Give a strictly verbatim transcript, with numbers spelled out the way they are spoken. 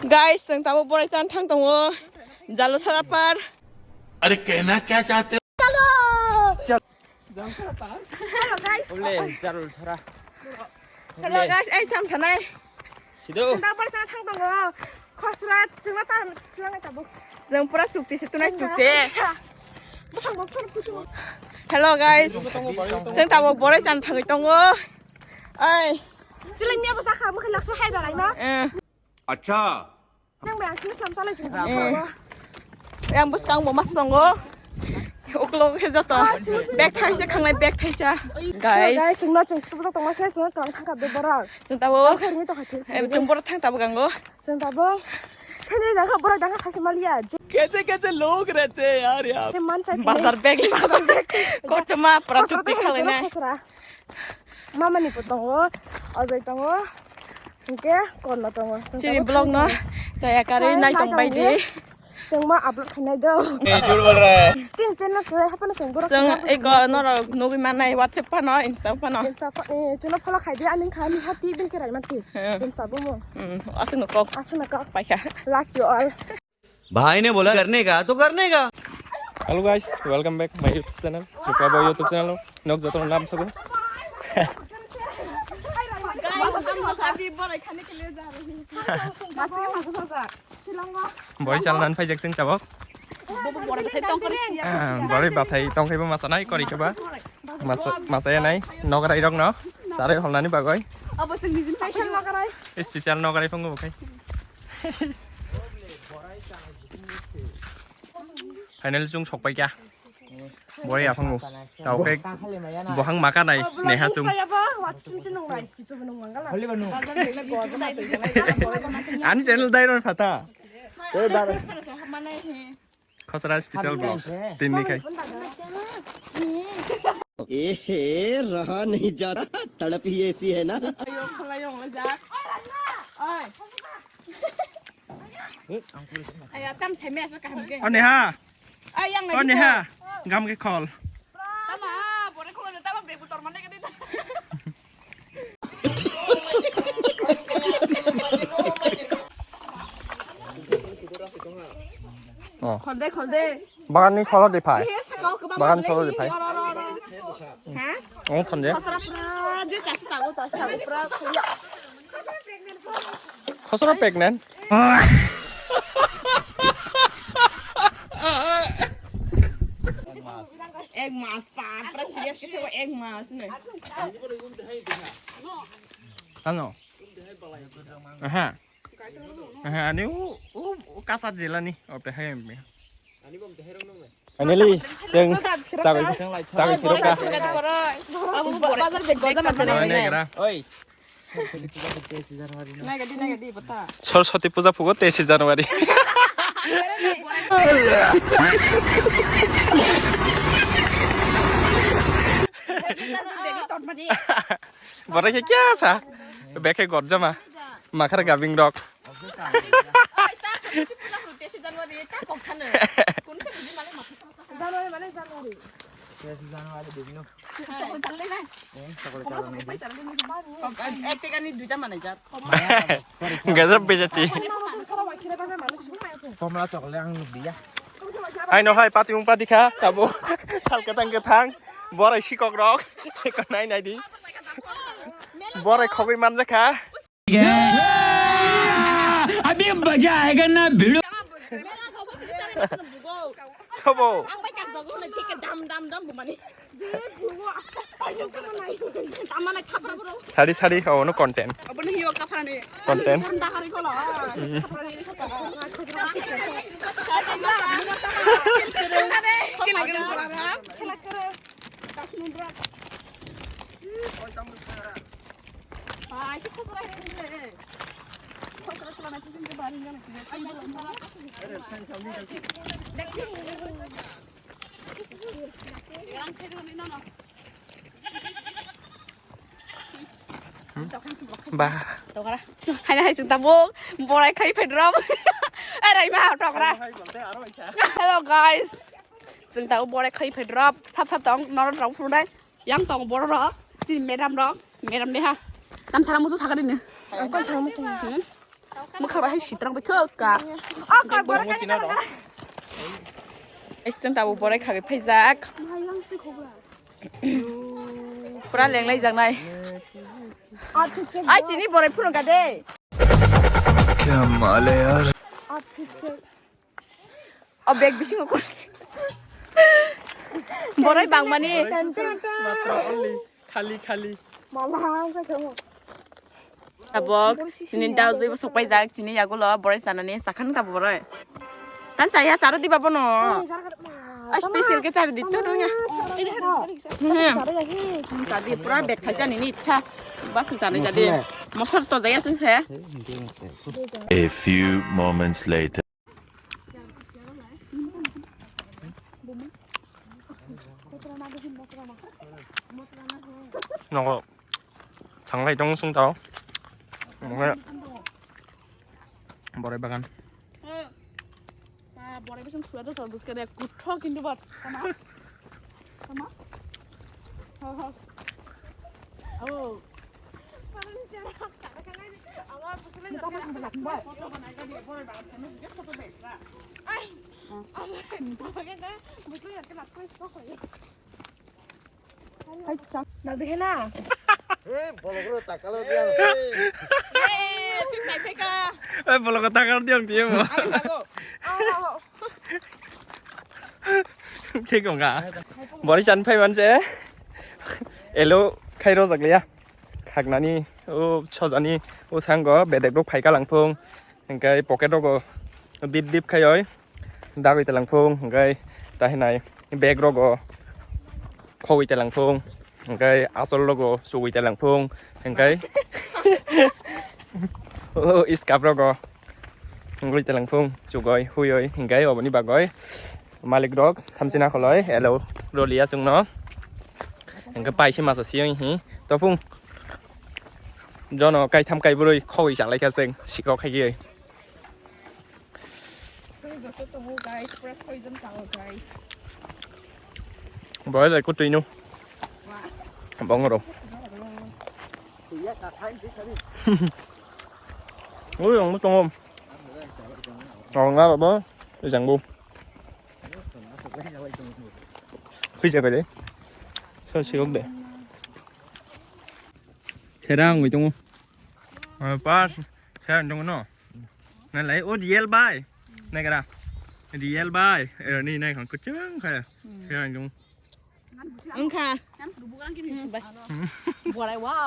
Guys, chwng tabuk borai chan thang tongo. Jalusara par. अरे कहना क्या चाहते हो? Hello guys. Ule, Jalusara. Hello guys, ai tham sanai. Sido. Chwng tabuk borai chan thang tongo. Khosra chwngno ta chwng tabuk. Chwng pura chukti se tunai chukti. Hello guys. Chwng tabuk borai chan thangwi tongo. Ai. Chwng miya bwsa kha mukha laksa hai dalai ma. Eh. Acha. Nang bai asli sam salai chwng. Eh. Yang bwskang bo mas tongo. Uklo khe joto. Bag thaisa khangnai bag thaisa. Guys. Guys, chwngno chwng tubujo tongma se chwng tong thangkha do borok. Chwng tabuk. Tong khe ri tongkha chwng. Em, chwng borok thang tabuk ango. Chwng tabuk. Thani dangkha borok dangkha saisi maliya. Kaise kaise log rehte hain yaar yaar. Te man chai. Bazar bag, bazar bag. Kotorma pura chukti khalai nai. Mama ni po tongo, Ajay tongo, hingke Korno tongo. Chini vlog no saya karwi nai tong bai di. Chwng ma upload khainai do. Chini channel kwlai haphano chwng borok. Chwng eko norok nugwi mannai WhatsApp phano, Insta phano. Insta phano, eh, chwngno follow khaidi, ani kha, ani hati, bini khe raimati. Insta bo mo. Aswkno kok. Aswkno kok. Paikha. Love you all. भाई ने बोला करने का तो करने का। Hello guys, welcome back my YouTube channel. Tripura Boy YouTube channel. Nok joto nam sabo. Boy chal nan phai jak sing tabok. Boy bathai tong khai bo masa nai kori khe ba. Masa masa ya nai. Nok rai rok no. Sarai holnani bagoi. Abo sing nijin special nok rai. Special nok rai phungo khai. Final chwng sokpai kya. Borai yaphango. Tao khe bohang maka nai neha chwng. Ani channel dai ron phata. Khosra special vlog. Tinni khai. ए हे, रहा नहीं जाता, तड़प ही ऐसी है ना। Aya, tam sai me asa kaham ke. O Neha. Ay, yang O lagi Neha. Ko. Gam ke khol. Tama, bore khol na tama begu tor mane ke dita. Oh. Khol de, khol de. Bagan ni solo de phai. Bagan solo de phai. Ha? Oh, khon de. Khosra pura je chasi chago, chasi chago pura. Khosra pregnant. Ek mas pa, pura serious kisa ko ek mas ne. Ano? Aha. Aha, ani u, u, u kasat jela ni, ope hai embe. Ani bom te herong nang. Finally, chwng chagwi, chagwi phirokha. Bazar bag goja manthani. Oi. Nai gadi, nai gadi, bata. Saraswati puja phugo teis January. Borai khe kya sa? Bekhe gorjama. Makhar gabing rok. January mane January. Ek teka ni duita manai jak. Gajab bejati. Komla chokle ang nukliya. Aino hai pati ung pati kha tabo sal ketang ketang borai sikok rok eko nai nai di borai khogwi manjakha. अभी मजा आएगा ना भिड़ो। Sobo. Sari sari, oh, no content. Content. Ba. Hai hai, chwng tabuk borai khai phedrom. Ai rai ma tokra. Hello guys. Chwng tabuk borai khai phedrom. Sap sap tong norok rok phunai. Yang tong borok rok. Chini madam rok. Madam de ha. Tam sara musu sakari ne. Tam sara musu. Hmm. Mwkhang bai hai sitrang bai khe ka. Ai, chwng tabuk borai khagwi phaijak. Pura lenglai jaknai. Ai, chini borai phunukha de. Kya mal hai yaar? O bag bisingo kor. Borai bangmani. Matra only khali khali. Tabok, sini dal jui bo sokpai jak, sini yagulo borai sanani sakhan tabok borai. Kan chaya charo di babo no. Ai, special ke chari di tu dunya. Jadi pura bag khai jani ni ichha. Bas jani jadi. Mosor to jaya sung se. A few moments later. Nogo thanglai tong sung tao. Omo khe borai bagan. Borai bising suya to buske de kutho kintu bat. Tama. Tama. Oh. Nang dikhe na? Hey, bolok rok takalo dia. Oi, bolok takalo dia, dia mo. Thik wngkha. Bori chan phai manse. Elo khai rojak liya. Khaknani, o sojani, o sango bedek rok phaika langphung. Hingkai pocket rogo dip dip khai oi. Dagwi talangphung, hingkai tahinai bag rogo khogwi talangphung. Hingkai asol rogo chugwi talangphung. Hingkai o iskap rogo wngwi talangphung. Chugoi, huyoi, hingkai oboni bagoi. Malik rok thamchi na kholoi elo roliya chwngno. Hingke paisi masa siyoi hi topung. Jono kaitham kaibroi khogwi chalaikha chwng sikok khaigiyoi. Boy lai kutui no. Bongoro. Ui, ang tongo. Ang nga ba, jang bu. Khuija kade. So sigok de. Sera ang tongo. Pas, sera ang tongo no. Na lai o real bai. Na kara. Real bai. Eh, ni nai khang kuchung kha. Sera ang tongo. Wngkha. Borai, wow.